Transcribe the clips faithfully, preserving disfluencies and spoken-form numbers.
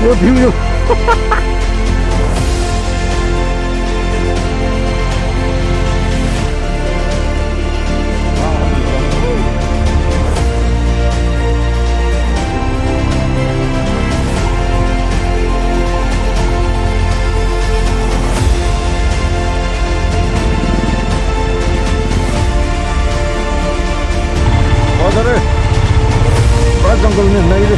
View, view. ꯐꯖꯔꯦ꯫ ꯄꯨꯔꯥ ꯖꯪꯒꯜꯅꯦ ꯅꯩꯔꯦ꯫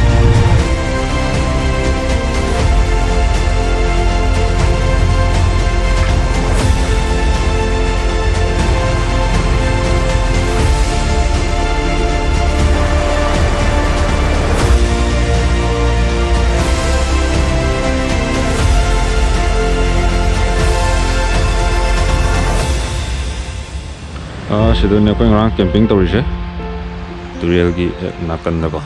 ꯑꯥ, ꯁꯤꯗꯅꯦ ꯑꯩꯈꯣꯏ ꯉꯔꯥꯡ camping ꯇꯧꯔꯤꯁꯦ, ꯇꯨꯔꯦꯜꯒꯤ ꯍꯦꯛ ꯅꯥꯀꯟꯗꯀꯣ꯫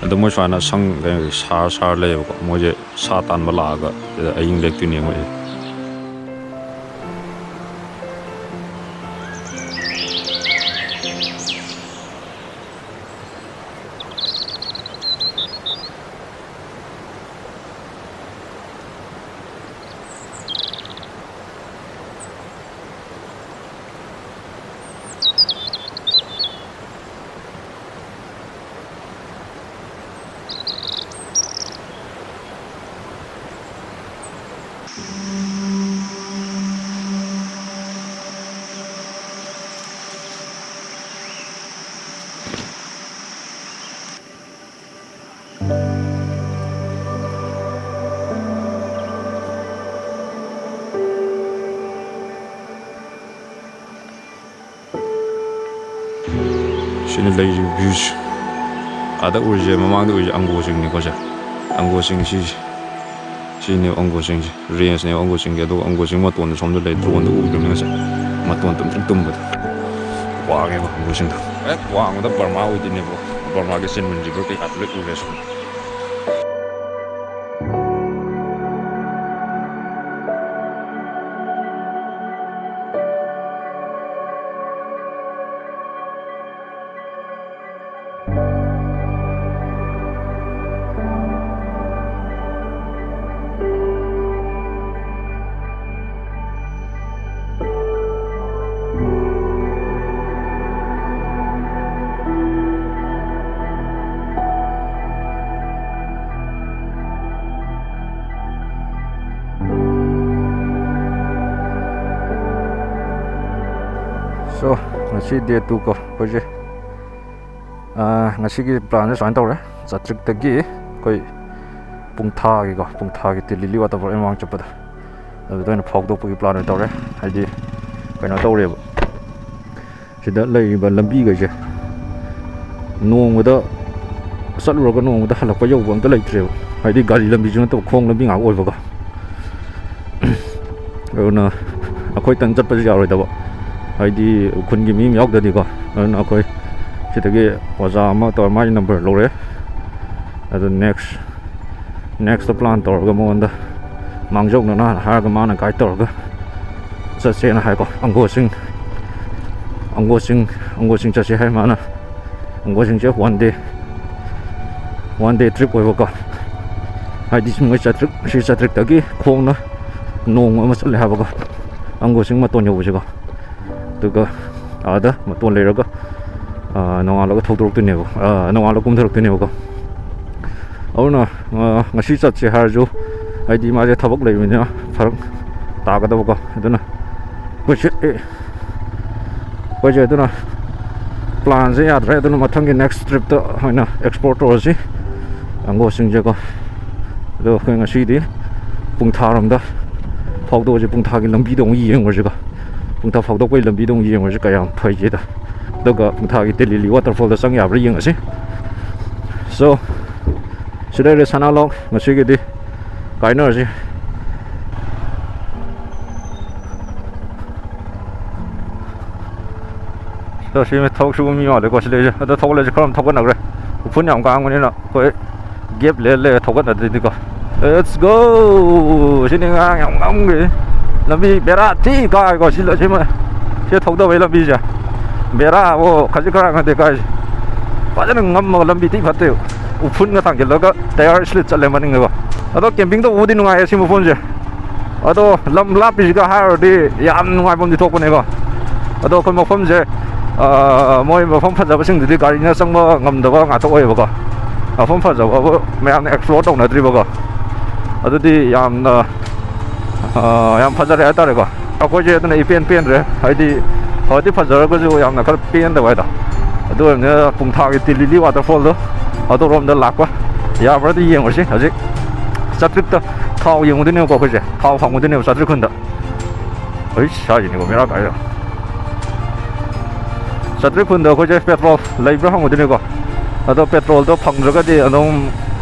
ꯑꯗꯣ ꯃꯣꯏ ꯁꯨꯃꯥꯏꯅ ꯁꯪ, ꯀꯩꯅꯣ, ꯁꯥꯔ ꯁꯥꯔ ꯂꯩꯌꯦꯕꯀꯣ꯫ ꯃꯣꯏꯁꯦ ꯁꯥ ꯇꯥꯟꯕ ꯂꯥꯛꯑꯒ ꯁꯤꯗ ꯑꯍꯤꯡ ꯂꯦꯛꯇꯣꯏꯅꯦ ꯃꯣꯏꯁꯦ꯫ ꯁꯤꯅ ꯂꯩꯔꯤꯕ viewꯁꯦ꯫ ꯑꯥꯗ ꯎꯔꯤꯁꯦ, ꯃꯃꯥꯡꯗ ꯎꯔꯤꯁꯦ ꯑꯪꯒꯣ ꯆꯤꯡꯅꯤꯀꯣ ꯁꯦ꯫ ꯑꯪꯒꯣ ꯆꯤꯡ ꯁꯤꯁꯦ꯫ ꯁꯤꯅꯦꯕ ꯑꯪꯒꯣ ꯆꯤꯡꯁꯦ꯫ Rangeꯅꯦꯕ ꯑꯪꯒꯣ ꯆꯤꯡꯁꯦ꯫ ꯑꯗꯨꯒ ꯑꯪꯒꯣ ꯆꯤꯡ ꯃꯇꯣꯟꯗ ꯁꯣꯝꯗ ꯂꯩ, droneꯗ ꯎꯈꯤꯕꯅꯤ ꯉꯁꯥꯏ꯫ ꯃꯇꯣꯟ ꯇꯨꯝꯇ꯭ꯔꯤꯛ ꯇꯨꯝꯕꯗꯣ꯫ ꯋꯥꯡꯉꯦꯕ ꯑꯪꯒꯣ ꯆꯤꯡꯗꯣ꯫ ꯍꯦꯛ ꯋꯥꯡꯃꯗ ꯕꯔꯃꯥ ꯑꯣꯏꯗꯣꯏꯅꯦꯕ꯫ ꯕꯔꯃꯥꯒꯤ Chindwin River ꯀꯩꯀꯥꯗꯣ ꯂꯣꯏ ꯎꯔꯦ ꯁꯣꯝꯗ꯫ So, ꯉꯁꯤ day two ꯀꯣ, ꯑꯩꯈꯣꯏꯁꯦ, ꯑꯥ, ꯉꯁꯤꯒꯤ planꯁꯦ ꯁꯨꯃꯥꯏꯅ ꯇꯧꯔꯦ꯫ ꯆꯥꯇ꯭ꯔꯤꯛꯇꯒꯤ ꯑꯩꯈꯣꯏ ꯄꯨꯡꯊꯥꯒꯤꯀꯣ, ꯄꯨꯡꯊꯥꯒꯤ ꯇꯤꯂꯤꯂꯤ waterfall ꯃꯃꯥꯡ ꯆꯠꯄꯗꯣ, ꯑꯗꯨꯗ ꯑꯣꯏꯅ ꯐꯥꯎꯗꯣꯛꯄꯒꯤ plan ꯑꯣꯏꯅ ꯇꯧꯔꯦ꯫ ꯍꯥꯏꯗꯤ, ꯀꯩꯅꯣ ꯇꯧꯔꯦꯕ, ꯁꯤꯗ ꯂꯩꯔꯤꯕ ꯂꯝꯕꯤꯈꯩꯁꯦ ꯅꯣꯡꯃꯗ ꯆꯠꯂꯨꯔꯒ ꯅꯣꯡꯃꯗ ꯍꯜꯂꯛꯄ ꯌꯧꯕ ꯑꯝꯇ ꯂꯩꯇ꯭ꯔꯦꯕ꯫ ꯍꯥꯏꯗꯤ, ꯒꯥꯔꯤ ꯂꯝꯕꯤꯁꯨ ꯅꯠꯇꯕ, ꯈꯣꯡ ꯂꯝꯕꯤ ꯉꯥꯛ ꯑꯣꯏꯕꯀꯣ꯫ ꯑꯗꯨꯅ ꯑꯩꯈꯣꯏꯇꯪ ꯆꯠꯄꯁꯨ ꯌꯥꯔꯣꯏꯗꯕ, ꯍꯥꯏꯗꯤ ꯈꯨꯟꯒꯤ ꯃꯤ ꯑꯃ ꯌꯥꯎꯗ꯭ꯔꯗꯤꯀꯣ꯫ ꯑꯗꯨꯅ ꯑꯩꯈꯣꯏ ꯁꯤꯗꯒꯤ ꯑꯣꯖꯥ ꯑꯃ ꯇꯧꯔ ꯃꯥꯒꯤ number ꯂꯧꯔꯦ꯫ ꯑꯗꯨ next, next plan ꯇꯧꯔꯒ ꯃꯉꯣꯟꯗ ꯃꯥꯡꯖꯧꯅꯅ ꯍꯥꯏꯔꯒ ꯃꯥꯅ guide ꯇꯧꯔꯒ ꯆꯠꯁꯦꯅ ꯍꯥꯏꯀꯣ꯫ ꯑꯪꯒꯣ ꯆꯤꯡ, ꯑꯪꯒꯣ ꯆꯤꯡ, ꯑꯪꯒꯣ ꯆꯤꯡ ꯆꯠꯁꯦ ꯍꯥꯏ ꯃꯥꯅ꯫ ꯑꯪꯒꯣ ꯆꯤꯡꯁꯦ one day, one day trip ꯑꯣꯏꯕꯀꯣ꯫ ꯍꯥꯏꯗꯤ ꯁꯤ ꯃꯣꯏ ꯆꯥꯇ꯭ꯔꯤꯛ, ꯁꯤ ꯆꯥꯇ꯭ꯔꯤꯛꯇꯒꯤ ꯈꯣꯡꯅ ꯅꯣꯡꯃ ꯑꯃ ꯆꯠꯂꯦ ꯍꯥꯏꯕꯀꯣ, ꯑꯪꯒꯣ ꯆꯤꯡ ꯃꯇꯣꯟ ꯌꯧꯕꯁꯦꯀꯣ꯫ ꯑꯗꯨꯒ ꯑꯥꯗ ꯃꯇꯣꯟ ꯂꯩꯔꯒ, ꯑꯥ, ꯅꯣꯡꯉꯥꯜꯂꯒ ꯊꯧꯗꯣꯔꯛꯇꯣꯏꯅꯦꯕ, ꯑꯥ, ꯅꯣꯡꯉꯥꯜꯂꯒ ꯀꯨꯝꯊꯔꯛꯇꯣꯏꯅꯦꯕꯀꯣ꯫ ꯑꯗꯨꯅ, ꯑꯥ, ꯉꯁꯤ ꯆꯠꯁꯦ ꯍꯥꯏꯔꯁꯨ, ꯍꯥꯏꯗꯤ ꯃꯥꯁꯦ ꯊꯕꯛ ꯂꯩꯕꯅꯤꯅ ꯐꯔꯛ ꯇꯥꯒꯗꯕꯀꯣ꯫ ꯑꯗꯨꯅ ꯑꯩꯈꯣꯏꯁꯦ, ꯑꯦ, ꯑꯩꯈꯣꯏꯁꯦ ꯑꯗꯨꯅ planꯁꯦ ꯌꯥꯗ꯭ꯔꯦ꯫ ꯑꯗꯨꯅ ꯃꯊꯪꯒꯤ next tripꯇ ꯑꯣꯏꯅ explore ꯇꯧꯔꯁꯤ ꯑꯪꯒꯣ ꯆꯤꯡꯁꯦꯀꯣ꯫ ꯑꯗꯣ ꯑꯩꯈꯣꯏ ꯉꯁꯤꯗꯤ ꯄꯨꯡꯊꯥꯔꯣꯝꯗ ꯐꯥꯎꯗꯣꯛꯑꯁꯤ, ꯄꯨꯡꯊꯥꯒꯤ ꯂꯝꯕꯤꯗꯣ ꯑꯃꯨꯛ ꯌꯦꯡꯉꯨꯔꯁꯤꯀꯣ꯫ ꯄꯨꯡꯊꯥ ꯐꯥꯎꯗꯣꯛꯄꯒꯤ ꯂꯝꯕꯤꯗꯣ ꯑꯃꯨꯛ ꯌꯦꯡꯉꯨꯔꯁꯤ ꯀꯌꯥꯝ ꯐꯩꯒꯦꯗ꯫ ꯑꯗꯨꯒ ꯄꯨꯡꯊꯥꯒꯤ ꯇꯤꯂꯤꯂꯤ waterfallꯗ ꯆꯪ ꯌꯥꯕ꯭ꯔꯥ ꯌꯦꯡꯉꯁꯤ꯫ So, ꯁꯤꯗ ꯂꯩꯔꯦ ꯁꯅꯥꯂꯣꯛ꯫ ꯉꯁꯤꯒꯤꯗꯤ ꯀꯥꯏꯅꯔꯁꯤ꯫ ꯁꯤ ꯊꯕꯛ ꯁꯨꯕ ꯃꯤ ꯃꯥꯜꯂꯦꯀꯣ ꯁꯤ ꯂꯩꯔꯤꯁꯦ꯫ ꯑꯗꯣ ꯊꯧꯒꯠꯂꯁꯤ, ꯈꯔ ꯑꯃ ꯊꯧꯒꯠꯅꯈ꯭ꯔꯦ꯫ ꯎꯐꯨꯟ ꯌꯥꯝ ꯀꯥꯡꯕꯅꯤꯅ ꯑꯩꯈꯣꯏ gap ꯂꯩꯔ ꯂꯩꯔ ꯊꯧꯒꯠꯅꯗ꯭ꯔꯗꯤꯀꯣ꯫ Let's go! ꯁꯤꯅꯤ ꯉꯔꯥꯡ ꯌꯥꯝ ꯉꯝꯈ꯭ꯔꯤꯁꯦ꯫ ꯂꯝꯕꯤ ꯕꯦꯔꯥ ꯊꯤ ꯀꯥꯏꯀꯣ ꯁꯤ, ꯁꯤꯃ, ꯁꯤ ꯊꯧꯗꯕꯩ ꯂꯝꯕꯤꯁꯦ꯫ ꯕꯦꯔꯥ ꯑꯣ, ꯈꯖꯤꯛ ꯈꯔ ꯅꯠꯇꯦ ꯀꯥꯏꯁꯦ꯫ ꯐꯖꯅ ꯉꯝꯃꯒ ꯂꯝꯕꯤ ꯊꯤ ꯐꯠꯇꯦ꯫ ꯎꯐꯨꯟꯒ ꯊꯥꯡꯖꯤꯜꯂꯒ tyre slip ꯆꯠꯂꯦ ꯃꯅꯤꯡꯗꯀꯣ꯫ ꯑꯗꯣ camping ꯇꯧꯕꯕꯨꯗꯤ ꯅꯨꯡꯉꯥꯏꯌꯦ ꯁꯤ ꯃꯐꯝꯁꯦ꯫ ꯑꯗꯣ ꯂꯝ ꯂꯥꯞꯄꯤꯁꯤꯒ ꯍꯥꯏꯔꯨꯔꯗꯤ ꯌꯥꯝ ꯅꯨꯡꯉꯥꯏꯐꯝꯗꯤ ꯊꯣꯛꯄꯅꯦꯀꯣ꯫ ꯑꯗꯣ ꯑꯩꯈꯣꯏ ꯃꯐꯝꯁꯦ, ꯑꯥ, ꯃꯣꯏ ꯃꯐꯝ ꯐꯖꯕꯁꯤꯡꯗꯨꯗꯤ ꯒꯥꯔꯤꯅ ꯆꯪꯕ ꯉꯝꯗꯕ ꯉꯥꯛꯇ ꯑꯣꯏꯌꯦꯕꯀꯣ꯫ ꯃꯐꯝ ꯐꯖꯕꯕꯨ ꯃꯌꯥꯝꯅ explore ꯇꯧꯅꯗ꯭ꯔꯤꯕꯀꯣ꯫ ꯑꯗꯨꯗꯤ ꯌꯥꯝꯅ, ꯑꯥ, ꯌꯥꯝ ꯐꯖꯔꯦ ꯍꯥꯏꯇꯥꯔꯦꯀꯣ꯫ ꯑꯩꯈꯣꯏꯁꯦ ꯑꯗꯨꯅ ꯏꯄꯦꯟ ꯄꯦꯟꯗ꯭ꯔꯦ꯫ ꯍꯥꯏꯗꯤ ꯐꯗꯤ ꯐꯖꯔꯒꯁꯨ ꯌꯥꯝꯅ ꯈꯔ ꯄꯦꯟꯗꯕ ꯍꯥꯏꯗꯣ꯫ ꯑꯗꯨ ꯑꯣꯏꯕꯅꯤꯅ ꯄꯨꯡꯊꯥꯒꯤ ꯇꯤꯂꯤꯂꯤ ꯋꯥꯇꯔꯐꯣꯜꯗꯣ ꯑꯗꯨꯔꯣꯝꯗ ꯂꯥꯛꯄ ꯌꯥꯕ꯭ꯔꯥꯗꯤ ꯌꯦꯡꯉꯨꯁꯤ꯫ ꯍꯧꯖꯤꯛ ꯆꯥꯇ꯭ꯔꯤꯛꯇ ꯊꯥꯎ ꯌꯦꯡꯉꯨꯗꯣꯏꯅꯦꯕꯀꯣ ꯑꯩꯈꯣꯏꯁꯦ꯫ ꯊꯥꯎ ꯐꯪꯉꯨꯗꯣꯏꯅꯦꯕ ꯆꯥꯇ꯭ꯔꯤꯛ ꯈꯨꯟꯗ꯫ ꯍꯧꯖꯤꯛ ꯁ꯭ꯋꯥꯏꯁꯤꯅꯦꯀꯣ ꯕꯦꯔꯥ ꯀꯥꯏꯗꯣ꯫ ꯆꯥꯇ꯭ꯔꯤꯛ ꯈꯨꯟꯗ ꯑꯩꯈꯣꯏꯁꯦ ꯄꯦꯇ꯭ꯔꯣꯜ ꯂꯩꯕ꯭ꯔꯥ ꯍꯪꯉꯨꯗꯣꯏꯅꯦꯀꯣ꯫ ꯑꯗꯣ ꯄꯦꯇ꯭ꯔꯣꯜꯗꯣ ꯐꯪꯗ꯭ꯔꯒꯗꯤ ꯑꯗꯨꯝ,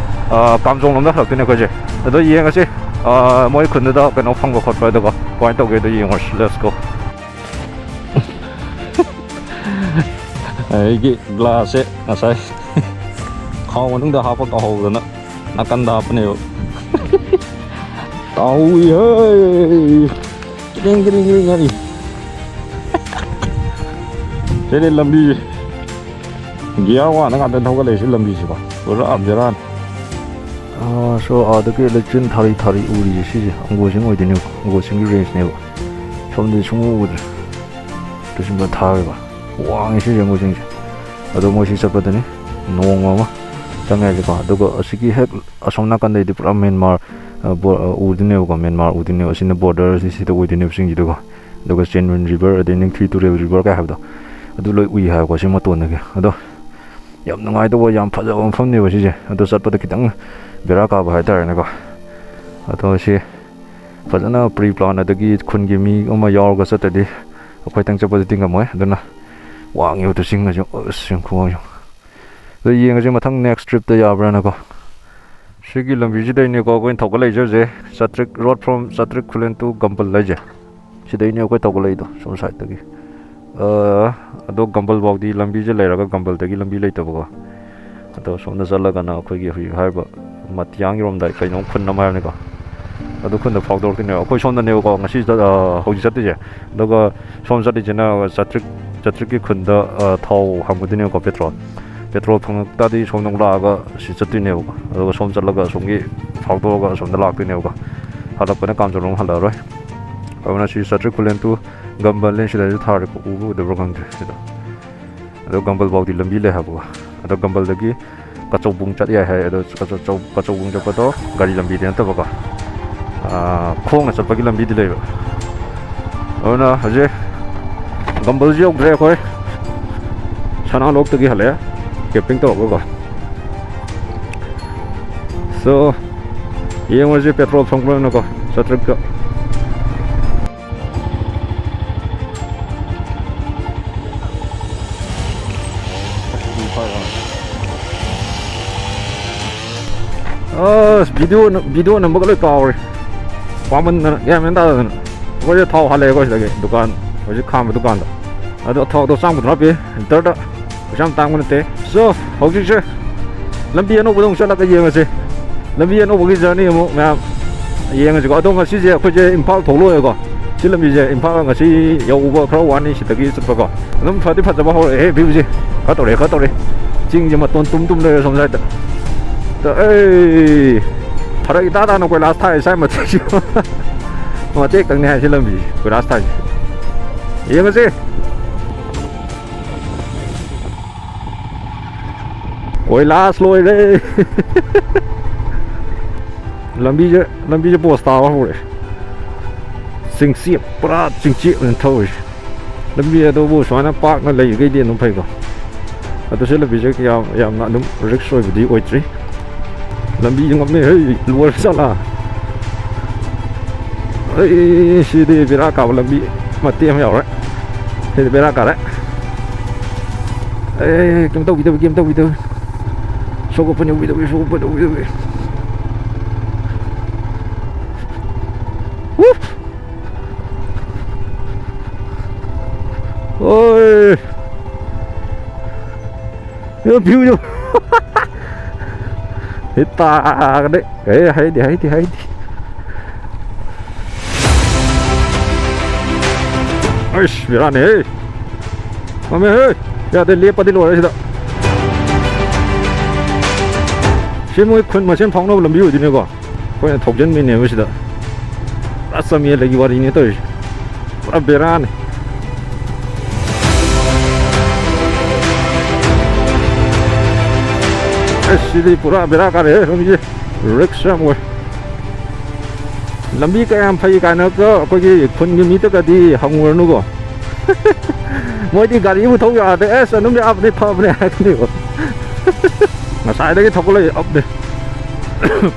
ꯑ, ꯀꯥꯝꯖꯣꯡ ꯂꯣꯝꯗ ꯍꯜꯂꯛꯇꯣꯏꯅꯦ ꯑꯩꯈꯣꯏꯁꯦ꯫ ꯑꯗꯣ ꯌꯦꯡꯉꯁꯤ, ꯑ, ꯃꯣꯏ ꯈꯨꯟꯗꯨꯗ ꯀꯩꯅꯣ ꯐꯪꯕ ꯈꯣꯠꯄ ꯑꯗꯨꯒ ꯀꯃꯥꯏꯅ ꯇꯧꯒꯦꯗꯣ ꯌꯦꯡꯉꯨꯔꯁꯤ꯫ Let's go. ꯑꯩꯒꯤ ꯒ꯭ꯂꯥꯁꯁꯦ ꯉꯁꯥꯏ ꯈꯥꯎ ꯃꯅꯨꯡꯗ ꯍꯥꯞꯄ ꯀꯥꯎꯍꯧꯗꯅ ꯅꯥꯀꯟꯗ ꯍꯥꯞꯄꯅꯦꯕ꯫ ꯇꯥꯍꯧꯏ ꯍꯦ꯫ ꯀꯤꯔꯤꯡ ꯀꯤꯔꯤꯡ ꯀꯤꯔꯤꯡ ꯍꯥꯏꯔꯤ꯫ ꯁꯤꯅꯦ ꯂꯝꯕꯤꯁꯦ꯫ ꯒꯤꯌꯥꯔ ꯋꯥꯟꯗ ꯉꯥꯛꯇ ꯊꯧꯒꯠꯂꯛꯏꯁꯦ ꯂꯝꯕꯤꯁꯤꯀꯣ꯫ ꯄꯨꯔꯥ ꯕꯦꯔꯥꯅꯤ꯫ ꯑꯥ, so ꯑꯥꯗꯒꯤ ꯂꯩꯆꯤꯟ ꯊꯥꯔꯤ ꯊꯥꯔꯤ ꯎꯔꯤꯁꯦ ꯁꯤꯁꯦ ꯑꯪꯒꯣꯁꯤꯡ ꯑꯣꯏꯗꯣꯏꯅꯦꯕ꯫ ꯑꯪꯒꯣꯁꯤꯡꯒꯤ ꯔꯦꯟꯖꯅꯦꯕ꯫ ꯁꯣꯝꯗꯗꯤ ꯁꯨꯡꯎ ꯎꯗ꯭ꯔꯦ꯫ ꯇꯨꯁꯤꯟꯕ ꯊꯥꯔꯤꯕ꯫ ꯋꯥꯡꯉꯤ ꯁꯤꯁꯦ ꯃꯣꯏꯁꯤꯡꯁꯦ꯫ ꯑꯗꯣ ꯃꯣꯏꯁꯤ ꯆꯠꯄꯗꯅꯤ ꯅꯣꯡꯃ ꯑꯃ ꯆꯪꯉꯦ ꯍꯥꯏꯁꯦꯀꯣ꯫ ꯑꯗꯨꯒ ꯑꯁꯤꯒꯤ ꯍꯦꯛ ꯑꯁꯣꯝ ꯅꯥꯀꯟꯗꯩꯗꯤ ꯄꯨꯔꯥ ꯃꯦꯟꯃꯥꯔ, ꯑ, ꯕꯣ-, ꯑ, ꯎꯗꯣꯏꯅꯦꯕꯀꯣ, ꯃꯦꯟꯃꯥꯔ ꯎꯗꯣꯏꯅꯦꯕ꯫ ꯑꯁꯤꯅ ꯕꯣꯔꯗꯔꯁꯤ ꯁꯤꯗ ꯑꯣꯏꯗꯣꯏꯅꯦꯕ ꯆꯤꯡꯁꯤꯗꯀꯣ꯫ ꯑꯗꯨꯒ ꯆꯦꯟꯋꯤꯟ ꯔꯤꯚꯔ, ꯑꯗꯩ ꯅꯤꯡꯊꯤ ꯇꯨꯔꯦꯜ ꯔꯤꯚꯔ ꯀꯥꯏ ꯍꯥꯏꯕꯗꯣ, ꯑꯗꯨ ꯂꯣꯏ ꯎꯏ ꯍꯥꯏꯕꯀꯣ ꯁꯤ ꯃꯇꯣꯟꯗꯒꯤ꯫ ꯑꯗꯣ ꯌꯥꯝ ꯅꯨꯡꯉꯥꯏꯗꯧꯕ, ꯌꯥꯝ ꯐꯖꯕ ꯃꯐꯝꯅꯦꯕ ꯁꯤꯁꯦ꯫ ꯑꯗꯣ ꯆꯠꯄꯗ ꯈꯤꯇꯪ ꯕꯦꯔꯥ ꯀꯥꯕ ꯍꯥꯏꯇꯥꯔꯦꯅꯦꯀꯣ꯫ ꯑꯗꯣ ꯁꯤ ꯐꯖꯅ ꯄ꯭ꯔꯤ ꯄ꯭ꯂꯥꯟ ꯑꯗꯒꯤ ꯈꯨꯟꯒꯤ ꯃꯤ ꯑꯃ ꯌꯥꯎꯔꯒ ꯆꯠꯇ꯭ꯔꯗꯤ ꯑꯩꯈꯣꯏꯇꯪ ꯆꯠꯄꯗꯗꯤ ꯉꯝꯃꯣꯏ꯫ ꯑꯗꯨꯅ ꯋꯥꯡꯉꯤꯕꯗꯨ ꯆꯤꯡ ꯑꯁꯤ, ꯑꯁ, ꯌꯥꯝ ꯈꯨꯋꯥꯡ ꯌꯦꯡꯉꯨ꯫ ꯑꯗꯣ ꯌꯦꯡꯉꯁꯤ ꯃꯊꯪ next tripꯇ ꯌꯥꯕ꯭ꯔꯥꯅꯀꯣ꯫ ꯁꯤꯒꯤ ꯂꯝꯕꯤꯁꯤꯗꯩꯅꯦꯀꯣ ꯑꯩꯈꯣꯏꯅ ꯊꯧꯒꯠꯂꯛꯏꯁꯦ ꯍꯧꯖꯤꯛ꯫ ꯆꯥꯇ꯭ꯔꯤꯛ, road from ꯆꯥꯇ꯭ꯔꯤꯛ ꯈꯨꯂꯦꯟ to ꯒꯝꯕꯜ ꯍꯥꯏꯁꯦ꯫ ꯁꯤꯗꯩꯅꯦ ꯑꯩꯈꯣꯏ ꯊꯧꯒꯠꯂꯛꯏꯗꯣ, ꯁꯣꯝ sideꯇꯒꯤ꯫ ꯑ, ꯑꯗꯣ ꯒꯝꯕꯜ ꯐꯥꯎꯗꯤ ꯂꯝꯕꯤꯁꯦ ꯂꯩꯔꯒ ꯒꯝꯕꯜꯗꯒꯤ ꯂꯝꯕꯤ ꯂꯩꯇꯕꯀꯣ꯫ ꯑꯗꯣ ꯁꯣꯝꯗ ꯆꯠꯂꯒꯅ ꯑꯩꯈꯣꯏꯒꯤ ꯍꯧꯖꯤꯛ ꯍꯥꯏꯔꯤꯕ ꯃꯇꯤꯌꯥꯡꯒꯤꯔꯣꯝꯗ ꯀꯩꯅꯣꯝ ꯈꯨꯟ ꯑꯃ ꯍꯥꯏꯕꯅꯤꯀꯣ꯫ ꯑꯗꯨ ꯈꯨꯟꯗ ꯐꯥꯎꯗꯣꯔꯛꯇꯣꯏꯅꯦꯕ꯫ ꯑꯩꯈꯣꯏ ꯁꯣꯝꯗꯅꯦꯕꯀꯣ ꯉꯁꯤ ꯆꯠ-, ꯑ, ꯍꯧꯖꯤꯛ ꯆꯠꯇꯣꯏꯁꯦ꯫ ꯑꯗꯨꯒ ꯁꯣꯝ ꯆꯠꯂꯤꯁꯤꯅ ꯆꯥꯇ꯭ꯔꯤꯛ, ꯆꯥꯇ꯭ꯔꯤꯛꯀꯤ ꯈꯨꯟꯗ, ꯑ, ꯊꯥꯎ ꯍꯥꯡꯒꯗꯣꯏꯅꯦꯕꯀꯣ, ꯄꯦꯇ꯭ꯔꯣꯜ꯫ ꯄꯦꯇ꯭ꯔꯣꯜ ꯐꯪꯉꯛ ꯇꯥꯔꯗꯤ ꯁꯣꯝꯗ ꯑꯃꯨꯛ ꯂꯥꯛꯑꯒ ꯁꯤ ꯆꯠꯇꯣꯏꯅꯦꯕꯀꯣ꯫ ꯑꯗꯨꯒ ꯁꯣꯝ ꯆꯠꯂꯒ ꯑꯁꯣꯝꯒꯤ ꯐꯥꯎꯗꯣꯛꯑꯒ ꯑꯁꯣꯝꯗ ꯂꯥꯛꯇꯣꯏꯅꯦꯕꯀꯣ꯫ ꯍꯜꯂꯛꯄꯅ ꯀꯥꯝꯖꯣꯡ ꯍꯜꯂꯛꯑꯔꯣꯏ꯫ ꯑꯗꯨꯅ ꯁꯤ ꯆꯥꯇ꯭ꯔꯤꯛ ꯈꯨꯂꯦꯟ to ꯒꯝꯕꯜꯅꯦ꯫ ꯁꯤꯗꯁꯨ ꯊꯥꯔꯦꯀꯣ, ꯎꯕ ꯎꯗꯕ꯭ꯔꯥ ꯈꯪꯗ꯭ꯔꯦ ꯁꯤꯗ꯫ ꯑꯗꯣ ꯒꯝꯕꯜ ꯐꯥꯎꯗꯤ ꯂꯝꯕꯤ ꯂꯩ ꯍꯥꯏꯕꯀꯣ꯫ ꯑꯗꯣ ꯒꯝꯕꯜꯗꯒꯤ ꯀꯆꯧꯕꯨꯡ ꯆꯠ ꯌꯥꯏ ꯍꯥꯏ꯫ ꯑꯗꯣ ꯀꯆꯧ-, ꯀꯆꯧꯕꯨꯡ ꯆꯠꯄꯗꯣ ꯒꯥꯔꯤ ꯂꯝꯕꯤꯗꯤ ꯅꯠꯇꯕꯀꯣ, ꯑꯥ, ꯈꯣꯡꯅ ꯆꯠꯄꯒꯤ ꯂꯝꯕꯤꯗꯤ ꯂꯩꯕ꯫ ꯑꯗꯨꯅ ꯍꯧꯖꯤꯛ ꯀꯝꯕꯜꯁꯨ ꯌꯧꯗ꯭ꯔꯦ ꯑꯩꯈꯣꯏ꯫ ꯁꯅꯥ ꯂꯣꯛꯇꯒꯤ ꯍꯜꯂꯛꯑꯦ, ꯀꯦꯝꯄꯤꯡ ꯇꯧꯔꯒꯀꯣ꯫ So, ꯌꯦꯡꯉꯨꯔꯁꯤ ꯄꯦꯇ꯭ꯔꯣꯜ ꯐꯪꯕ꯭ꯔꯅꯀꯣ, ꯆꯥꯇ꯭ꯔꯨꯛꯀ꯫ ꯑꯁ, ꯚꯤꯗꯤꯑꯣ ꯅ-, ꯚꯤꯗꯤꯑꯣ ꯅꯝꯕꯒ ꯂꯣꯏ ꯀꯥꯎꯔꯦ꯫ ꯋꯥꯃꯟꯗꯅ, ꯒ꯭ꯌꯥꯟ ꯃꯦꯟ ꯇꯥꯗꯗꯅ꯫ ꯑꯩꯈꯣꯏꯁꯦ ꯊꯥꯎ ꯍꯥꯜꯂꯛꯑꯦꯀꯣ ꯁꯤꯗꯒꯤ, ꯗꯨꯀꯥꯟ, ꯍꯧꯖꯤꯛ ꯈꯥꯝꯕ ꯗꯨꯀꯥꯟꯗꯣ꯫ ꯑꯗꯣ ꯊꯥꯎꯗꯣ ꯆꯥꯝ ꯀꯨꯟꯊ꯭ꯔꯥ ꯄꯤ, ꯂꯤꯇꯔꯗ꯫ ꯄꯩꯁꯥ ꯌꯥꯝ ꯇꯥꯡꯕ ꯅꯠꯇꯦ꯫ So, ꯍꯧꯖꯤꯛꯁꯦ ꯂꯝꯕꯤ ꯑꯅꯧꯕꯗ ꯑꯃꯨꯛ ꯆꯠꯂꯒ ꯌꯦꯡꯉꯁꯦ꯫ ꯂꯝꯕꯤ ꯑꯅꯧꯕꯒꯤ journey ꯑꯃꯨꯛ ꯃꯌꯥꯝ ꯌꯦꯡꯉꯁꯤꯀꯣ꯫ ꯑꯗꯣ ꯉꯁꯤꯁꯦ ꯑꯩꯈꯣꯏꯁꯦ ꯏꯝꯐꯥꯜ ꯊꯣꯛꯂꯛꯑꯣꯏꯀꯣ꯫ ꯁꯤ ꯂꯝꯕꯤꯁꯦ ꯏꯝꯐꯥꯜ ꯉꯁꯤ ꯌꯧꯕ ꯈꯔ ꯋꯥꯅꯤ ꯁꯤꯗꯒꯤ ꯆꯠꯄꯀꯣ꯫ ꯑꯗꯨꯝ ꯐꯗꯤ ꯐꯖꯕ ꯍꯧꯔꯛꯑꯦ viewꯁꯦ꯫ ꯈꯔ ꯇꯧꯔꯦ, ꯈꯔ ꯇꯧꯔꯦ꯫ ꯆꯤꯡꯁꯦ ꯃꯇꯣꯟ ꯇꯨꯝ ꯇꯨꯝ ꯂꯩꯔꯦ ꯁꯣꯝ side꯫ ꯇ-, ꯑꯩ ꯐꯔꯛ ꯏꯇꯥ ꯇꯥꯅ ꯀꯣꯏꯂꯥꯁ ꯊꯥꯏ ꯁ꯭ꯋꯥꯏ ꯃꯇꯦꯛꯁꯤ꯫ ꯃꯇꯦꯛꯇꯪꯅꯦ ꯍꯥꯏꯁꯤ ꯂꯝꯕꯤꯁꯦ ꯀꯣꯏꯂꯥꯁ ꯊꯥꯏꯁꯦ꯫ ꯌꯦꯡꯉꯁꯦ꯫ ꯀꯣꯏꯂꯥꯁ ꯂꯣꯏꯔꯦ꯫ ꯂꯝꯕꯤꯁꯦ, ꯂꯝꯕꯤꯁꯦ ꯄꯣꯁ ꯇꯥꯕ ꯍꯧꯔꯦ꯫ ꯆꯤꯡꯆꯦꯞ, ꯄꯨꯔꯥ ꯆꯤꯡꯆꯦꯞꯅꯦ ꯊꯧꯔꯤꯁꯦ꯫ ꯂꯝꯕꯤ ꯑꯗꯨꯕꯨ ꯁꯨꯃꯥꯏꯅ ꯄꯥꯛꯅ ꯂꯩꯔꯤꯈꯩꯗꯤ ꯑꯗꯨꯝ ꯐꯩꯀꯣ꯫ ꯑꯗꯨꯁꯨ ꯂꯝꯕꯤꯁꯦ ꯌꯥꯝ, ꯌꯥꯝꯅ ꯑꯗꯨꯝ risk ꯑꯣꯏꯕꯗꯤ ꯑꯣꯏꯗ꯭ꯔꯤ꯫ ꯂꯝꯕꯤ ꯉꯝꯃꯦ ꯍꯩ, ꯂꯣꯏꯔ ꯆꯠꯂ꯫ ꯑꯩ ꯁꯤꯗꯤ ꯕꯦꯔꯥ ꯀꯥꯕ ꯂꯝꯕꯤ ꯃꯇꯦꯛ ꯑꯃ ꯌꯥꯎꯔꯦ꯫ ꯁꯤꯗꯤ ꯕꯦꯔꯥ ꯀꯥꯔꯦ꯫ ꯑꯦ, ꯀꯩꯝ ꯇꯧꯕꯤꯗꯕ, ꯀꯩꯝ ꯇꯧꯕꯤꯗꯕ꯫ ꯁꯣꯛ ꯑꯣꯄꯟ ꯌꯧꯕꯤꯗꯕ, ꯁꯣꯛ ꯑꯣꯄꯟ ꯌꯧꯕꯤꯗꯕ꯫ ꯎꯐ! ꯑꯣꯏ! ꯌꯣ, view ꯌꯣ꯫ ꯍꯤꯠ ꯇꯥꯒꯗꯦ꯫ ꯑꯦ, ꯍꯩꯗꯤ, ꯍꯩꯗꯤ, ꯍꯩꯗꯤ꯫ ꯑꯩꯁ, ꯕꯦꯔꯥꯅꯦꯍꯦ꯫ ꯃꯝꯃꯦꯍꯦ꯫ ꯌꯥꯗꯦ, ꯂꯦꯞꯄꯗꯤ ꯂꯣꯏꯔꯦ ꯁꯤꯗ꯫ ꯁꯤ ꯃꯣꯏ ꯈꯨꯟ ꯃꯁꯦꯟ ꯐꯥꯎꯅꯕ ꯂꯝꯕꯤ ꯑꯣꯏꯗꯣꯏꯅꯦꯀꯣ꯫ ꯑꯩꯈꯣꯏꯅ ꯊꯧꯖꯤꯟꯕꯤꯅꯦꯕ ꯁꯤꯗ꯫ ꯄꯨꯔꯥ ꯆꯃꯦꯂꯒꯤ ꯋꯥꯔꯤꯅꯦ ꯇꯧꯔꯤꯁꯦ꯫ ꯄꯨꯔꯥ ꯕꯦꯔꯥꯅꯤ꯫ ꯑꯁ, ꯁꯤꯗꯤ ꯄꯨꯔꯥ ꯕꯦꯔꯥ ꯀꯥꯔꯦꯍꯦ ꯂꯝꯕꯤꯁꯦ꯫ Risk ꯌꯥꯝ ꯑꯣꯏ꯫ ꯂꯝꯕꯤ ꯀꯌꯥꯝ ꯐꯩ ꯀꯥꯏꯅꯒ ꯑꯩꯈꯣꯏꯒꯤ ꯈꯨꯟꯒꯤ ꯃꯤꯗꯒꯗꯤ ꯍꯪꯉꯨꯔꯅꯨꯀꯣ꯫ ꯃꯣꯏꯗꯤ ꯒꯥꯔꯤꯕꯨ ꯊꯧ ꯌꯥꯔꯗꯤ ꯑꯦꯁ ꯑꯗꯨꯝ ꯌꯥꯕꯅꯤ, ꯐꯕꯅꯦ ꯍꯥꯏꯔꯛꯀꯅꯦꯕ꯫ ꯉꯁꯥꯏꯗꯒꯤ ꯊꯧꯒꯠꯂꯛꯏ ꯑꯞꯅꯦ꯫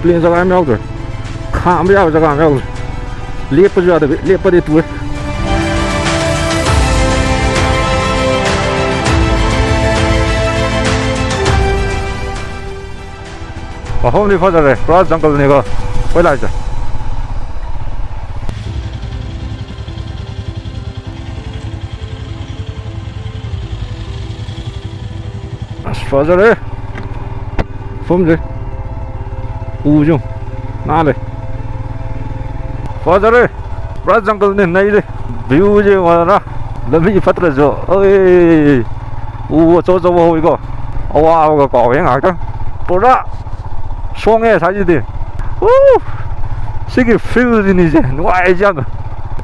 ꯄ꯭ꯂꯦꯟ ꯖꯒꯥ ꯑꯃ ꯌꯥꯎꯗ꯭ꯔꯦ꯫ ꯈꯥꯝꯕ ꯌꯥꯕ ꯖꯒꯥ ꯑꯃ ꯌꯥꯎꯗ꯭ꯔꯦ꯫ ꯂꯦꯞꯄꯁꯨ ꯌꯥꯗꯕꯤ, ꯂꯦꯞꯄꯗꯤ ꯇꯨꯔꯦ꯫ ꯃꯐꯝꯗꯤ ꯐꯖꯔꯦ, ꯄꯨꯔꯥ ꯖꯪꯒꯜꯅꯤꯀꯣ ꯑꯩꯈꯣꯏ ꯂꯥꯛꯏꯁꯦ꯫ ꯑꯁ, ꯐꯖꯔꯦ ꯃꯐꯝꯁꯦ꯫ ꯎꯁꯨ ꯅꯥꯜꯂꯦ꯫ ꯐꯖꯔꯦ꯫ ꯄꯨꯔꯥ ꯖꯪꯒꯜꯅꯤ ꯅꯩꯔꯦ꯫ ꯚ꯭ꯌꯨꯁꯦ ꯌꯦꯡꯉꯣꯗꯅ꯫ ꯂꯝꯕꯤ ꯐꯠꯇ꯭ꯔꯁꯨ꯫ ꯑꯩ ꯎ ꯑꯆꯧ ꯑꯆꯧꯕ ꯍꯧꯋꯤꯀꯣ꯫ ꯑꯋꯥꯕꯒ ꯀꯥꯎꯋꯦ ꯉꯥꯏꯍꯥꯛꯇꯪ꯫ ꯄꯨꯔꯥ ꯁꯣꯡꯉꯦ ꯁ꯭ꯋꯥꯏꯁꯤꯗꯤ꯫ ꯎ! ꯁꯤꯒꯤ ꯐꯤꯜꯁꯤꯅꯤꯁꯦ ꯅꯨꯡꯉꯥꯏꯔꯤꯁꯦ ꯌꯥꯝꯅ꯫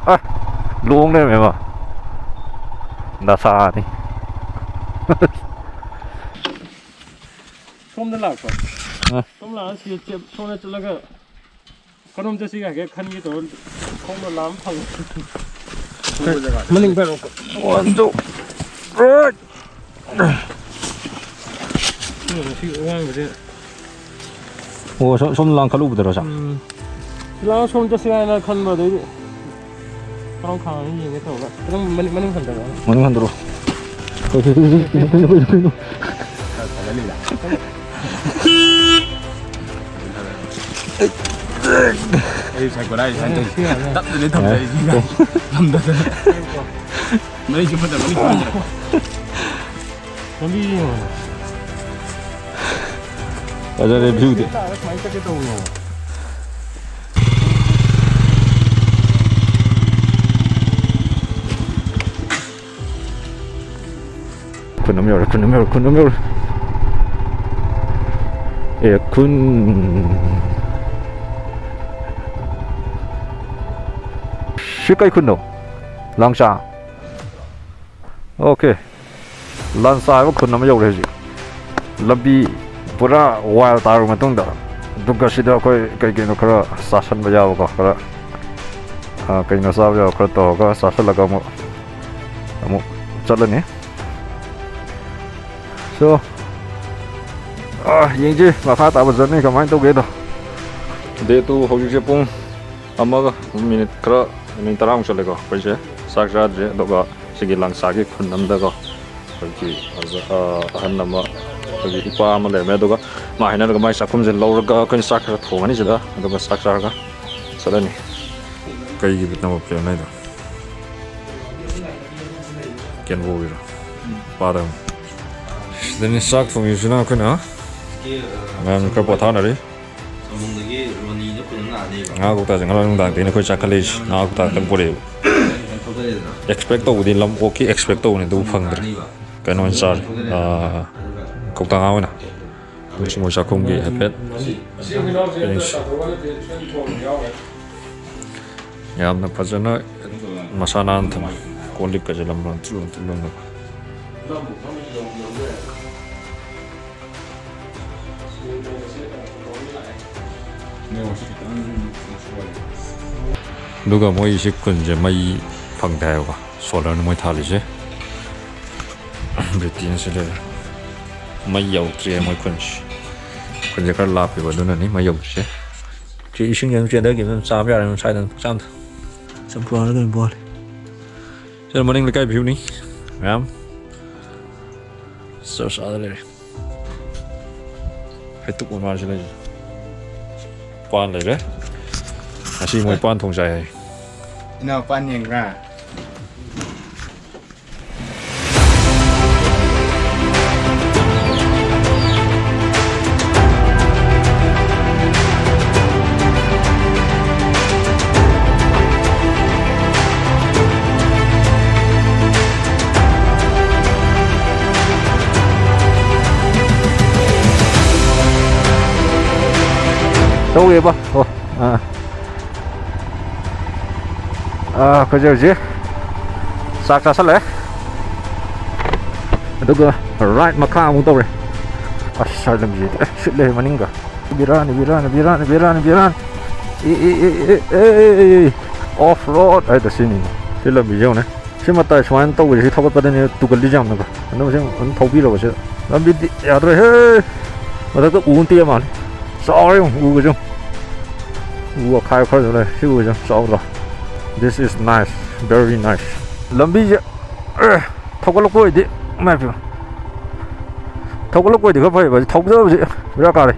ꯑ, ꯂꯣꯡ ꯂꯩꯔꯝꯃꯦ ꯃꯥ꯫ ꯗꯁꯥꯅꯤ꯫ ꯁꯣꯝꯗ ꯂꯥꯛꯄ꯫ ꯑ꯫ ꯁꯣꯝ ꯂꯥꯛꯑ ꯁꯤ ꯆꯦꯞ-, ꯁꯣꯝꯗ ꯆꯠꯂꯒ ꯀꯔꯣꯝ ꯆꯠꯁꯤꯒꯦ ꯍꯥꯏꯐꯦꯠ ꯈꯟꯒꯦ ꯇꯧꯔ ꯈꯣꯡꯅ ꯂꯥꯝ ꯐꯪꯉꯦ꯫ ꯃꯅꯤꯡ ꯄꯥꯏꯔꯣ꯫ One, two, right. ꯁꯤ ꯑꯋꯥꯡꯕꯁꯦ꯫ ꯑꯣ, ꯁꯣꯝ, ꯁꯣꯝ ꯂꯥꯡꯈꯠꯂꯨꯕꯗꯔꯣ, ꯁꯥ? ꯎꯝ꯫ ꯁꯤ ꯂꯥꯡ ꯁꯣꯝ ꯆꯠꯁꯤ ꯍꯥꯏꯅ ꯈꯟꯕ, ꯑꯗꯩꯗꯤ ꯀꯔꯝ ꯈꯥꯡꯉꯅꯤ ꯌꯦꯡꯒꯦ ꯇꯧꯔꯒ꯫ ꯈꯤꯇꯪ ꯃꯅꯤꯡ, ꯃꯅꯤꯡ ꯍꯟꯊꯔꯛꯑꯣ꯫ ꯃꯅꯤꯡ ꯍꯟꯊꯔꯛꯑꯣ꯫ ꯀꯩꯅꯣ, ꯀꯩꯅꯣ, ꯀꯩꯅꯣ, ꯀꯩꯅꯣ, ꯀꯩꯅꯣ꯫ ꯑꯩ ꯁꯥꯏꯀꯣꯂꯥꯏ ꯁꯥꯏꯟ ꯇꯧꯔꯤꯁꯦ꯫ ꯇꯞꯅꯅꯦ ꯊꯝꯖꯔꯤꯁꯦ꯫ ꯉꯝꯗꯗꯅ꯫ ꯃꯔꯤꯁꯨ ꯐꯠꯇꯕꯅꯤ꯫ ꯂꯝꯕꯤ ꯌꯦꯡꯉꯣ꯫ ꯐꯖꯔꯦ ꯚ꯭ꯌꯨꯗꯤ꯫ ꯁꯤꯗ ꯇꯥꯔꯒ ꯀꯃꯥꯏꯅ ꯆꯠꯀꯦ ꯇꯧꯕꯅꯣ? ꯈꯨꯟ ꯑꯃ ꯌꯧꯔꯦ, ꯈꯨꯟ ꯑꯃ ꯌꯧꯔꯦ, ꯈꯨꯟ ꯑꯃ ꯌꯧꯔꯦ꯫ ꯑꯦ, ꯈꯨꯟ꯫ ꯁꯤ ꯀꯩ ꯈꯨꯟꯅꯣ? ꯂꯥꯡꯁꯥ꯫ ꯑꯣꯀꯦ꯫ ꯂꯥꯟꯁꯥ ꯍꯥꯏꯕ ꯈꯨꯟ ꯑꯃ ꯌꯧꯔꯦ ꯍꯧꯖꯤꯛ꯫ ꯂꯝꯕꯤ ꯄꯨꯔꯥ ꯋꯥꯏꯜ ꯇꯥꯔꯕ ꯃꯇꯨꯡꯗ, ꯑꯗꯨꯒ ꯁꯤꯗ ꯑꯩꯈꯣꯏ ꯀꯩ ꯀꯩꯅꯣ ꯈꯔ ꯆꯥꯁꯟꯕ ꯌꯥꯕꯀꯣ, ꯈꯔ, ꯑ, ꯀꯩꯅꯣ ꯆꯥꯕ ꯌꯥꯕ ꯈꯔ ꯇꯧꯔꯒ ꯆꯥꯁꯜꯂꯒ ꯑꯃꯨꯛ, ꯑꯃꯨꯛ ꯆꯠꯂꯅꯤ꯫ So, ꯑꯥ, ꯌꯦꯡꯁꯤ ꯃꯈꯥ ꯇꯥꯕ ꯖꯔꯅꯤ ꯀꯃꯥꯏꯅ ꯇꯧꯒꯦꯗꯣ꯫ ꯗꯦ ꯇꯨ ꯍꯧꯖꯤꯛꯁꯦ ꯄꯨꯡ ꯑꯃꯒ ꯃꯤꯅꯤꯠ ꯈꯔ, ꯃꯤꯅꯤꯠ ꯇꯔꯥꯃꯨꯛ ꯆꯠꯂꯦꯀꯣ꯫ ꯑꯩꯈꯣꯏꯁꯦ ꯆꯥꯛ ꯆꯥꯗ꯭ꯔꯦ, ꯑꯗꯨꯒ ꯁꯤꯒꯤ ꯂꯥꯡꯁꯥꯒꯤ ꯈꯨꯟ ꯑꯃꯗꯀꯣ ꯑꯩꯈꯣꯏꯒꯤ ꯑꯣꯖꯥ, ꯑ, ꯑꯍꯟ ꯑꯃ, ꯑꯩꯈꯣꯏꯒꯤ ꯏꯄꯥ ꯑꯃ ꯂꯩꯔꯝꯃꯦ꯫ ꯑꯗꯨꯒ ꯃꯥ ꯍꯥꯏꯅꯔꯒ ꯃꯥꯏ ꯆꯥꯛꯈꯨꯝꯁꯦ ꯂꯧꯔꯒ ꯑꯩꯈꯣꯏꯅ ꯆꯥꯛ ꯈꯔ ꯊꯣꯡꯉꯅꯤ ꯁꯤꯗ, ꯑꯗꯨꯒ ꯆꯥꯛ ꯆꯥꯔꯒ ꯆꯠꯂꯅꯤ꯫ ꯀꯩꯒꯤꯅꯣ ꯐꯤꯂꯝ ꯍꯥꯏꯗꯣ? ꯀꯦꯟꯕꯣꯒꯤꯔꯣ? ꯄꯥꯗ꯫ ꯁꯤꯗꯅꯤ ꯆꯥꯛ ꯊꯣꯡꯉꯤꯁꯤꯅ ꯑꯩꯈꯣꯏꯅ꯫ ꯃꯌꯥꯝ ꯈꯔ ꯄꯣꯊꯥꯅꯔꯤ꯫ ꯉꯥ ꯀꯧꯇꯥꯁꯦ ꯉꯔꯥꯡ ꯅꯨꯡꯗꯥꯡꯗꯒꯤꯅꯦ ꯑꯩꯈꯣꯏ ꯆꯥꯈꯠꯂꯛꯏꯁꯦ꯫ ꯉꯥ ꯀꯧꯇꯥ ꯈꯛꯇꯪ ꯄꯨꯔꯛꯑꯦꯕ꯫ ꯑꯦꯛꯁꯄꯦꯛ ꯇꯧꯕꯗꯤ ꯂꯝ ꯑꯣꯛꯀꯤ ꯑꯦꯛꯁꯄꯦꯛ ꯇꯧꯕꯅꯦ, ꯑꯗꯨꯕꯨ ꯐꯪꯗ꯭ꯔꯦ꯫ ꯀꯩꯅꯣ ꯑꯣꯏꯅ ꯆꯥꯔꯦ꯫ ꯑꯥ, ꯀꯧꯇꯥ ꯉꯥ ꯑꯣꯏꯅ꯫ ꯃꯣꯏ ꯆꯥꯛꯈꯨꯝꯒꯤ ꯍꯥꯏꯐꯦꯠ ꯌꯦꯡꯁꯤ꯫ ꯌꯥꯝꯅ ꯐꯖꯅ ꯃꯁꯥ ꯅꯥꯟꯅ ꯊꯝꯃꯤ꯫ ꯀꯣꯜ ꯂꯤꯛꯀꯁꯦ ꯂꯝ ꯂꯝ ꯇꯨꯝ ꯇꯨꯝ ꯂꯝ꯫ ꯑꯗꯨꯒ ꯃꯣꯏꯁꯤ ꯈꯨꯟꯁꯦ ꯃꯩ ꯐꯪꯗꯦ ꯍꯥꯏꯕꯀꯣ, ꯁꯣꯂꯔꯅ ꯃꯣꯏ ꯊꯥꯜꯂꯤꯁꯦ꯫ ꯕ꯭ꯔꯤꯇꯦꯟꯁꯤꯗ ꯃꯩ ꯌꯧꯗ꯭ꯔꯤ ꯃꯣꯏ ꯈꯨꯟꯁꯦ꯫ ꯈꯨꯟꯁꯦ ꯈꯔ ꯂꯥꯞꯄꯦꯕ, ꯑꯗꯨꯅꯅꯤ ꯃꯩ ꯌꯧꯗ꯭ꯔꯤꯁꯦ꯫ ꯁꯤ ꯏꯁꯤꯡꯁꯦ ꯑꯗꯨꯝ ꯆꯦꯟꯊꯈꯤꯕ, ꯑꯗꯨꯝ ꯆꯥꯕ ꯌꯥꯔꯦ ꯑꯗꯨꯝ ꯁ꯭ꯋꯥꯏꯗ ꯑꯗꯨꯝ ꯆꯥꯝꯗ꯫ ꯆꯝꯄ꯭ꯔꯥꯅ ꯀꯩꯅꯣ ꯄꯣꯜꯂꯤ꯫ ꯁꯤꯗ ꯃꯅꯤꯡ ꯂꯩꯀꯥꯏ ꯚ꯭ꯌꯨꯅꯤ ꯃꯌꯥꯝ꯫ ꯆꯔꯆ ꯑꯥꯗ ꯂꯩꯔꯦ꯫ ꯍꯩꯇꯨꯞ ꯃꯃꯥꯁꯤ ꯂꯩꯔꯦ꯫ ꯄꯥꯟ ꯂꯩꯔꯦ꯫ ꯉꯁꯤ ꯃꯣꯏ ꯄꯥꯟ ꯊꯣꯡ ꯆꯥꯏ ꯍꯥꯏ꯫ ꯏꯅꯥꯎ ꯄꯥꯟ ꯌꯦꯡꯕ꯭ꯔꯥ? ꯇꯧꯋꯦꯕ꯫ ꯑꯣ, ꯑꯥ꯫ ꯑꯥ, ꯑꯩꯈꯣꯏꯁꯦ ꯍꯧꯖꯤꯛ ꯆꯥꯛ ꯆꯥꯁꯜꯂꯛꯑꯦ꯫ ꯑꯗꯨꯒ ꯔꯥꯏꯠ ꯃꯈꯥ ꯑꯃꯨꯛ ꯇꯧꯔꯦ꯫ ꯑꯁ, ꯁ꯭ꯋꯥꯏ ꯂꯝꯕꯤꯁꯤꯗꯤ, ꯑꯦ, ꯁꯤꯠꯂꯦ ꯃꯅꯤꯡꯒ꯫ ꯕꯤꯔꯥꯅꯤ, ꯕꯤꯔꯥꯅꯤ, ꯕꯤꯔꯥꯅꯤ, ꯕꯤꯔꯥꯅꯤ, ꯕꯤꯔꯥꯅꯤ꯫ ꯑꯦ, ꯑꯦ, ꯑꯦ, ꯑꯣꯐ ꯔꯣꯗ ꯍꯥꯏꯗꯣ ꯁꯤꯅꯤ꯫ ꯁꯤ ꯂꯝꯕꯤꯁꯦ ꯌꯦꯡꯉꯨꯅꯦ꯫ ꯁꯤ ꯃꯇꯥꯏ ꯁꯨꯃꯥꯏꯅ ꯇꯧꯕꯁꯦ, ꯁꯤ ꯊꯧꯒꯠꯄꯗꯅꯦ ꯇꯨꯒꯜꯂꯤꯁꯦ ꯌꯥꯝꯅꯀꯣ꯫ ꯑꯗꯨꯝ ꯁꯤ ꯑꯗꯨꯝ ꯊꯧꯕꯤꯔꯕꯁꯦ꯫ ꯂꯝꯕꯤꯗꯤ ꯌꯥꯗ꯭ꯔꯦꯍꯦ꯫ ꯃꯊꯛꯇ ꯎ ꯑꯃ ꯇꯦꯛꯑ ꯃꯥꯜꯂꯦ꯫ ꯆꯥꯎꯔꯦ ꯌꯦꯡꯉꯨ, ꯎꯒꯁꯦ ꯌꯦꯡꯉꯨ꯫ ꯎ ꯑꯈꯥꯏꯕ ꯈꯔꯁꯨ ꯂꯩ꯫ ꯁꯤ ꯎꯁꯦ ꯌꯥꯝ ꯆꯥꯎꯗ꯭ꯔꯣ? This is nice, very nice. ꯂꯝꯕꯤꯁꯦ, ꯑꯦ, ꯊꯧꯒꯠꯂꯛꯄ ꯑꯣꯏꯗꯤ, ꯏꯃꯥꯏ ꯄꯦꯝꯃ꯫ ꯊꯧꯒꯠꯂꯛꯄ ꯑꯣꯏꯗꯤ ꯈꯔ ꯐꯩꯕ, ꯊꯧꯗꯕꯁꯦ ꯕꯦꯔꯥ ꯀꯥꯔꯦ꯫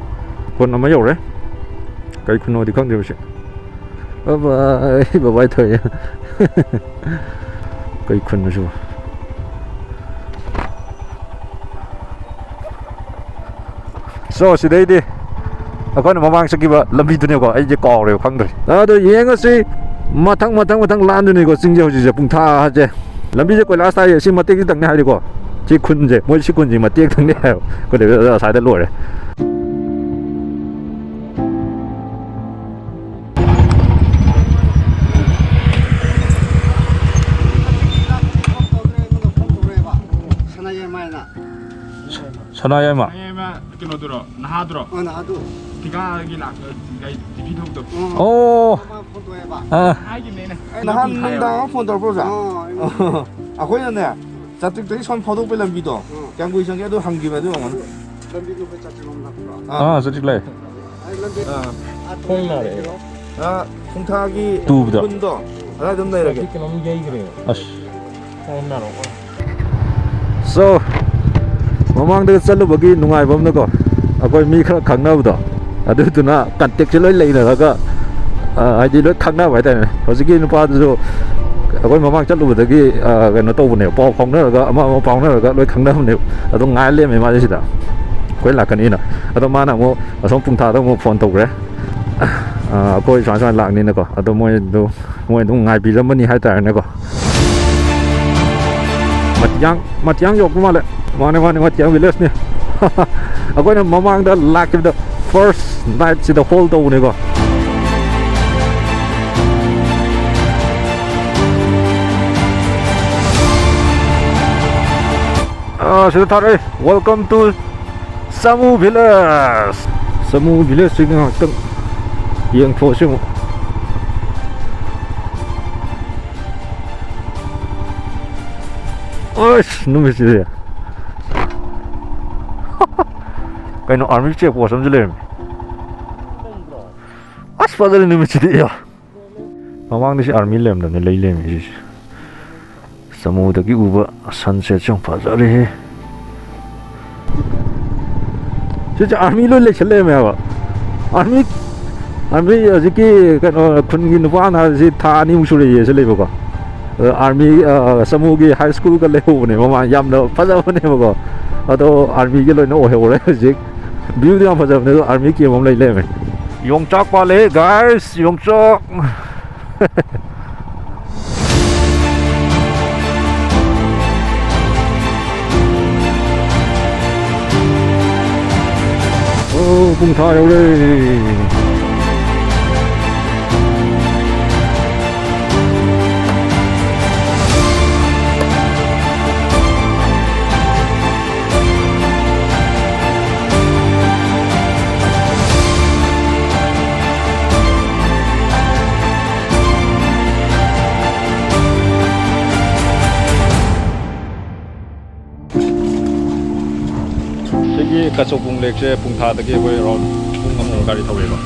ꯈꯨꯟ ꯑꯃ ꯌꯧꯔꯦ꯫ ꯀꯩ ꯈꯨꯟꯅꯣꯗꯤ ꯈꯪꯗꯦꯕ ꯁꯤ꯫ ꯕꯕꯥꯏ, ꯕꯕꯥꯏ ꯊꯣꯛꯑꯦ꯫ ꯀꯩ ꯈꯨꯟꯅꯣ ꯁꯤꯕꯣ? So, ꯁꯤꯗꯩꯗꯤ ꯑꯩꯈꯣꯏꯅ ꯃꯃꯥꯡ ꯆꯠꯈꯤꯕ ꯂꯝꯕꯤꯗꯨꯅꯦꯀꯣ, ꯑꯩꯁꯦ ꯀꯥꯎꯔꯦꯕ, ꯈꯪꯗ꯭ꯔꯦ꯫ ꯑꯗꯣ ꯌꯦꯡꯉꯁꯤ, ꯃꯊꯪ, ꯃꯊꯪ, ꯃꯊꯪ ꯂꯥꯟꯗꯣꯏꯅꯤꯀꯣ ꯆꯤꯡꯁꯦ ꯍꯧꯖꯤꯛꯁꯦ, ꯄꯨꯡꯊꯥꯁꯦ꯫ ꯂꯝꯕꯤꯁꯦ ꯀꯣꯏꯂꯥꯁ ꯊꯥꯏꯌꯦ, ꯁꯤ ꯃꯇꯦꯛꯁꯤꯗꯪꯅꯦ ꯍꯥꯏꯔꯤꯀꯣ꯫ ꯁꯤ ꯈꯨꯟꯁꯦ, ꯃꯣꯏ ꯁꯤ ꯈꯨꯟꯁꯦ ꯃꯇꯦꯛꯇꯪꯅꯦ ꯍꯥꯏꯕ꯫ ꯑꯩꯈꯣꯏ ꯂꯩꯕ ꯑꯁ꯭ꯋꯥꯏꯗ ꯂꯣꯏꯔꯦ꯫ ꯁꯅꯥ ꯌꯥꯏꯃ ꯍꯥꯏꯅ꯫ ꯁꯅꯥ ꯌꯥꯏꯃ? ꯁꯅꯥ ꯌꯥꯏꯃ ꯀꯩꯅꯣꯗꯨꯔꯣ, ꯅꯍꯥꯗꯨꯔꯣ? ꯑ, ꯅꯍꯥꯗꯨ꯫ ꯊꯤꯀꯥꯒꯤ ꯂꯥꯛꯄ ꯒꯥꯔꯤ ꯖꯤꯄꯤ ꯊꯧꯕꯗꯣ꯫ ꯑꯣ꯫ ꯃꯥ ꯐꯣꯟ ꯇꯧꯋꯦꯕ꯫ ꯑꯥ꯫ ꯍꯥꯏꯒꯤꯕꯅꯦ ꯑꯩꯅ꯫ ꯑꯩ ꯅꯍꯥꯟ ꯅꯨꯄꯤ ꯊꯥꯏ ꯅꯨꯡꯗꯥꯡ ꯍꯥꯏꯕ꯫ ꯑꯃ ꯐꯣꯟ ꯇꯧꯔꯛꯄ꯭ꯔꯣ, ꯑꯣꯖꯥ? ꯑꯥ, ꯑꯩ ꯑꯩꯈꯣꯏꯅꯅꯦ, ꯆꯥꯇ꯭ꯔꯤꯛꯇꯒꯤ ꯁꯣꯝ ꯐꯥꯎꯗꯣꯛꯄꯩ ꯂꯝꯕꯤꯗꯣ, ꯑꯥ꯫ ꯀꯌꯥꯝ ꯀꯨꯏ ꯆꯪꯒꯦ ꯑꯗꯨ ꯍꯪꯈꯤꯕ ꯑꯗꯨ ꯑꯣꯏꯔꯝꯒꯅꯤ꯫ ꯂꯝꯕꯤꯗꯨ ꯑꯩꯈꯣꯏ ꯆꯥꯇ꯭ꯔꯤꯛꯂꯣꯝ ꯂꯥꯛꯄ꯭ꯔꯣ? ꯑꯥ, ꯆꯥꯇ꯭ꯔꯤꯛ ꯂꯥꯛꯑꯦ꯫ ꯑꯩ ꯂꯝꯕꯤ ꯑꯥ, ꯑꯥ, ꯊꯣꯡ ꯅꯥꯔꯦ꯫ ꯑꯥ, ꯈꯣꯡꯊꯥꯒꯤ ꯇꯨꯕꯗꯣ꯫ ꯈꯨꯟꯗꯣ ꯑꯗꯥꯏ ꯑꯗꯨꯝ ꯂꯩꯔꯒꯦ꯫ ꯀꯩꯅꯣꯝ ꯌꯩꯈ꯭ꯔꯦ꯫ ꯑꯁ꯫ ꯈꯣꯡ ꯅꯥꯔꯛꯑꯣ꯫ So, ꯃꯃꯥꯡꯗꯒ ꯆꯠꯂꯨꯕꯒꯤ ꯅꯨꯡꯉꯥꯏꯕ ꯑꯃꯅꯀꯣ, ꯑꯩꯈꯣꯏ ꯃꯤ ꯈꯔ ꯈꯪꯅꯕꯗꯣ, ꯑꯗꯨꯗꯨꯅ ꯀꯟꯇꯦꯛꯁꯦ ꯂꯣꯏ ꯂꯩꯅꯔꯒ, ꯑ, ꯍꯥꯏꯗꯤ ꯂꯣꯏ ꯈꯪꯅꯕ ꯍꯥꯏꯇꯥꯔꯦꯅꯦ꯫ ꯍꯧꯖꯤꯛꯀꯤ ꯅꯨꯄꯥꯗꯨꯁꯨ ꯑꯩꯈꯣꯏ ꯃꯃꯥꯡ ꯆꯠꯂꯨꯕꯗꯒꯤ, ꯑ, ꯀꯩꯅꯣ ꯇꯧꯕꯅꯦꯕ, ꯄꯥꯎ ꯐꯥꯎꯅꯔꯒ, ꯑꯃ ꯑꯃ ꯐꯥꯎꯅꯔꯒ ꯂꯣꯏ ꯈꯪꯅꯕꯅꯦꯕ꯫ ꯑꯗꯨꯝ ꯉꯥꯏ ꯂꯩꯔꯝꯃꯦ ꯃꯥꯁꯦ ꯁꯤꯗ꯫ ꯑꯩꯈꯣꯏ ꯂꯥꯛꯀꯅꯤꯅ꯫ ꯑꯗꯣ ꯃꯥꯅ ꯑꯃꯨꯛ ꯑꯁꯣꯝ ꯄꯨꯡꯊꯥꯗ ꯑꯃꯨꯛ ꯐꯣꯟ ꯇꯧꯈ꯭ꯔꯦ꯫ ꯑ, ꯑꯩꯈꯣꯏ ꯁꯨꯃꯥꯏ ꯁꯨꯃꯥꯏꯅ ꯂꯥꯛꯅꯤꯅꯀꯣ꯫ ꯑꯗꯣ ꯃꯣꯏꯗꯨ, ꯃꯣꯏ ꯑꯗꯨꯝ ꯉꯥꯏꯕꯤꯔꯝꯃꯅꯤ ꯍꯥꯏꯇꯥꯔꯦꯅꯦꯀꯣ꯫ ꯃꯇꯤꯌꯥꯡ, ꯃꯇꯤꯌꯥꯡ ꯌꯧꯔꯛꯄ ꯃꯥꯜꯂꯦ꯫ ꯃꯥꯅꯦ, ꯃꯥꯅꯦ, ꯃꯇꯤꯌꯥꯡ ꯚꯤꯂꯦꯖꯅꯦ꯫ ꯑꯩꯈꯣꯏꯅ ꯃꯃꯥꯡꯗ ꯂꯥꯛꯈꯤꯕꯗ first night ꯁꯤꯗ ꯍꯣꯜ ꯇꯧꯕꯅꯦꯀꯣ꯫ ꯑꯥ, ꯁꯤꯗ ꯊꯥꯔꯛꯑꯦ, "Welcome to ꯁꯥꯃꯨ ꯚꯤꯂꯦꯖ"꯫ ꯁꯥꯃꯨ ꯚꯤꯂꯦꯖꯁꯤ ꯉꯥꯏꯍꯥꯛꯇꯪ ꯌꯦꯡꯊꯣꯛꯑꯁꯤ ꯑꯃꯨꯛ꯫ ꯑꯁ, ꯅꯨꯃꯤꯠꯁꯤꯗꯤ꯫ ꯀꯩꯅꯣ, army check post ꯑꯃꯁꯨ ꯂꯩꯔꯝꯃꯤ꯫ ꯑꯁ, ꯐꯖꯔꯦ ꯅꯨꯃꯤꯠꯁꯤꯗꯤ, ꯏꯌꯥ꯫ ꯃꯃꯥꯡꯗ ꯁꯤ army ꯂꯩꯔꯝꯗꯕꯅꯤ, ꯂꯩ ꯂꯩꯔꯝꯃꯤ ꯁꯤꯁꯦ꯫ ꯆꯃꯨꯗꯒꯤ ꯎꯕ sunset ꯁꯦ ꯌꯥꯝ ꯐꯖꯔꯦꯍꯦ꯫ ꯁꯤꯁꯦ army ꯂꯣꯏ ꯂꯩꯁꯜ ꯂꯩꯔꯝꯃꯦ ꯍꯥꯏꯕ꯫ Army, army ꯍꯧꯖꯤꯛꯀꯤ ꯀꯩꯅꯣ ꯈꯨꯟꯒꯤ ꯅꯨꯄꯥ ꯑꯃ ꯁꯤ ꯊꯥ ꯑꯅꯤꯃꯨꯛ ꯁꯨꯔꯦꯌꯦ ꯁꯤ ꯂꯩꯕꯀꯣ꯫ ꯑꯗꯣ army, ꯑ, ꯆꯃꯨꯒꯤ high school ꯒ ꯂꯩꯍꯧꯕꯅꯦ ꯃꯃꯥꯡ, ꯌꯥꯝꯅ ꯐꯖꯕꯅꯦꯕꯀꯣ꯫ ꯑꯗꯣ army ꯒꯤ ꯂꯣꯏꯅ ꯑꯣꯏꯍꯧꯔꯦ ꯍꯧꯖꯤꯛ꯫ View ꯗꯤ ꯌꯥꯝ ꯐꯖꯕꯅꯦ, ꯑꯗꯣ army camp ꯑꯃ ꯂꯩ ꯂꯩꯔꯝꯃꯦ꯫ ꯌꯣꯡꯆꯥꯛ ꯄꯥꯜꯂꯦ, guys, ꯌꯣꯡꯆꯥꯛ꯫ ꯑꯣ, ꯄꯨꯡ ꯊꯥ ꯌꯧꯔꯦ꯫ ꯁꯤꯒꯤ ꯀꯆꯧꯕꯨꯡ lake ꯁꯦ ꯄꯨꯡ ꯊꯥꯗꯒꯤ ꯑꯩꯈꯣꯏ around ꯄꯨꯡ ꯑꯃꯃꯨꯛ ꯒꯥꯔꯤ ꯊꯧꯋꯦꯕ꯫